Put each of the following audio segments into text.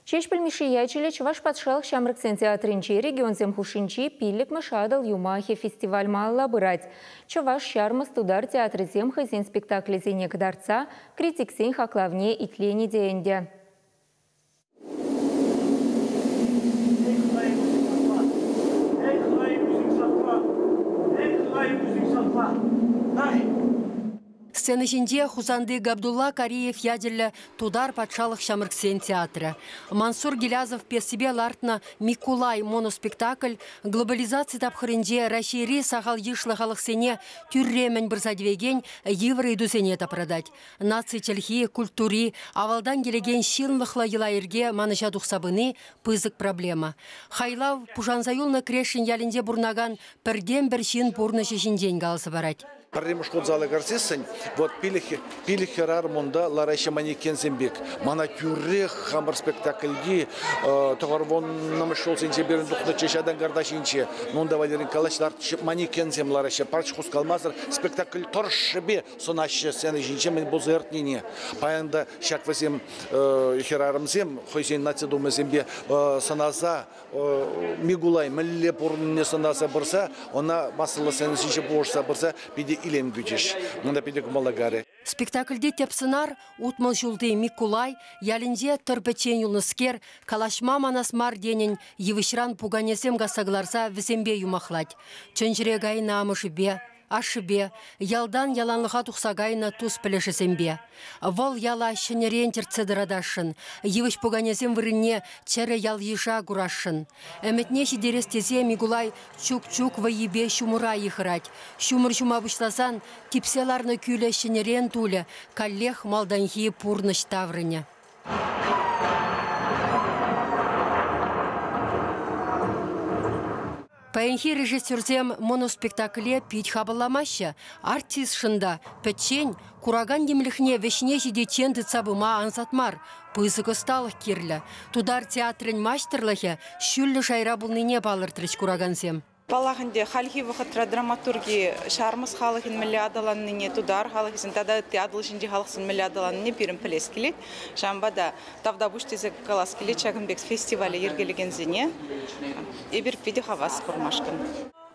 Ҫеҫпӗл Мишши ячӗллӗ Чӑваш патшалӑх ҫамрӑксен театрӗнче регионсем хушшинчи 5-мӗш «Атӑл юмахӗ» фестиваль малалла пырать. Чӑваш, ҫармӑс, тутар театрӗсем хӑйсен спектаклӗсене кӑтартса критиксен хаклавне итленӗ те ӗнтӗ. Сцена ҫинче Хусанти Габдулла Кариев ячӗллӗ Тутар патшалӑх ҫамрӑксен театрӗ. Мансур Гилязов пьесипе лартнӑ «Микулай» моноспектакль глобализаци тапхӑрӗнче Раҫҫейри сахал йышлӑ халӑхсене тӳрремӗн пырса тивекен йывӑр ыйтусене тапратать. Наци чӗлхи, культури, авалтан килекен ҫынлӑхлӑ йӑла-йӗрке манӑҫа тухса пыни пысӑк проблема. Хайлав пушанса юлнӑ Крешӗн ялӗнче пурӑнакан пӗртен-пӗр ҫын пурнӑҫӗ ҫинчен каласа парать. Пӗрремӗш хут зала кӗрсессӗн вот пилӗк хӗрарӑм унта лараҫҫӗ манекенсем пек. Мана тӳрех хамӑр спектакльти тӑхӑрвуннӑмӗш ҫулсенче пирӗн тухнӑччӗ ҫатан карта ҫинче. Унта Валерий Николаевич манекенсем лараҫҫӗ. Пач хускалмасӑр спектакль тӑршшӗпе сӑнаҫҫӗ сцена ҫинче мӗн пулса иртнине. Паян та ҫак вӗсем хӗрарӑмсем хӑйсен наци тумӗсемпе сӑнаса Микулай мӗнле пурӑннине сӑнаса пырса, ӑна массӑллӑ сцена ҫинче пулӑшса пырса питӗ илем кӳчӗҫ. Мана питӗ кӑмӑла карӗ. Спектакльте тӗп сӑнар 60 ҫулти Микулай ялӗнче тӑр пӗччен юлнӑскер калаҫма манас мар тенӗн йывӑҫран пуканесем касса кӑларса вӗсемпе юмахлать. Чӗнчӗре кайнӑ амӑшӗпе, ашшӗпе, ялтан яланлӑха тухса кайнӑ тус-пӗлӗшӗсемпе. Вӑл яла ҫӗнӗрен тӗртсе тӑратасшӑн, йывӑҫ пуканесем вырӑнне чӗрӗ ял-йыша курасшӑн. Ӗмӗтне ҫитерес тесе Микулай чук-чук вӑййипе ҫумӑра йыхӑрать. Ҫумӑр ҫума пуҫласан типсе ларнӑ кӳлӗ ҫӗнӗрен тулӗ, каллех малтанхи пурнӑҫ таврӑнӗ. Паянхи режиссерсем моноспектакле пит хапӑлламаҫҫӗ. Артистшӑн та пӗччен, куракан тимлӗхне вӗҫне ҫитиччен тытса пыма ансат мар, пысӑк ӑсталӑх кирлӗ. Тутар театрӗн маҫтӑрлӑхӗ ҫӳллӗ шайра пулнине палӑртрӗҫ куракансем. Паллах ӗнтӗ, хальхи вӑхӑтра драматурги ҫармӑс халӑхӗн мӗнле аталаннине, тутар халӑхӗсен тата ытти Атӑл ҫинчи халӑхсен мӗнле аталаннине пирӗн пӗлес килет. Ҫавӑнпа та тавтапуҫ тесе калас килет ҫакӑн пек фестивале йӗркелекенсене. Эпир питӗ хавас курмашкӑн.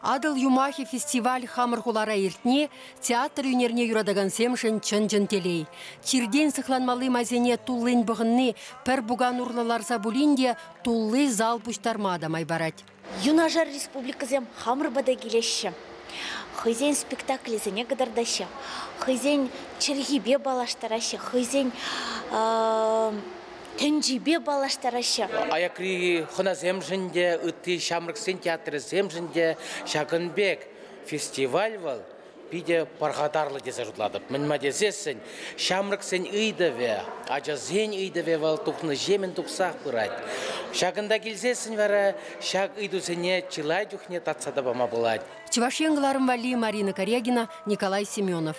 «Атӑл юмахӗ» фестиваль хамӑр хулара иртни театр ӳнерне юратакансемшӗн чӑн-чӑн телей. Чиртен сыхланмалли майсене туллин пӑхӑнни пӗр пукан урлӑ ларса пулин те тулли зал пуҫтарма та май парать. Юнашар республикӑсем хамӑр пата килеҫҫӗ. Хӑйсен спектаклӗсене кӑтартаҫҫӗ, хӑйсен чӗлхипе паллаштараҫҫӗ, хӑйсен тӗнчипе паллаштараҫҫӗ. Аякри хӑнасемшӗн те, ытти ҫамрӑксен театрӗсемшӗн те ҫакӑн пек фестиваль вӑл питӗ пархатарлӑ тесе шутлатӑп. Мӗн-ма тесессӗн ҫамрӑксен ыйтӑвӗ, ачасен ыйтӑвӗ вӑл тухнӑҫемӗн тухсах пырать. Ҫакӑнта килсессӗн вара ҫак ыйтусене чылай чухне татса та пама пулать. Чӑваш Ен кӑларӑм валли Марина Карягина, Николай Семенов.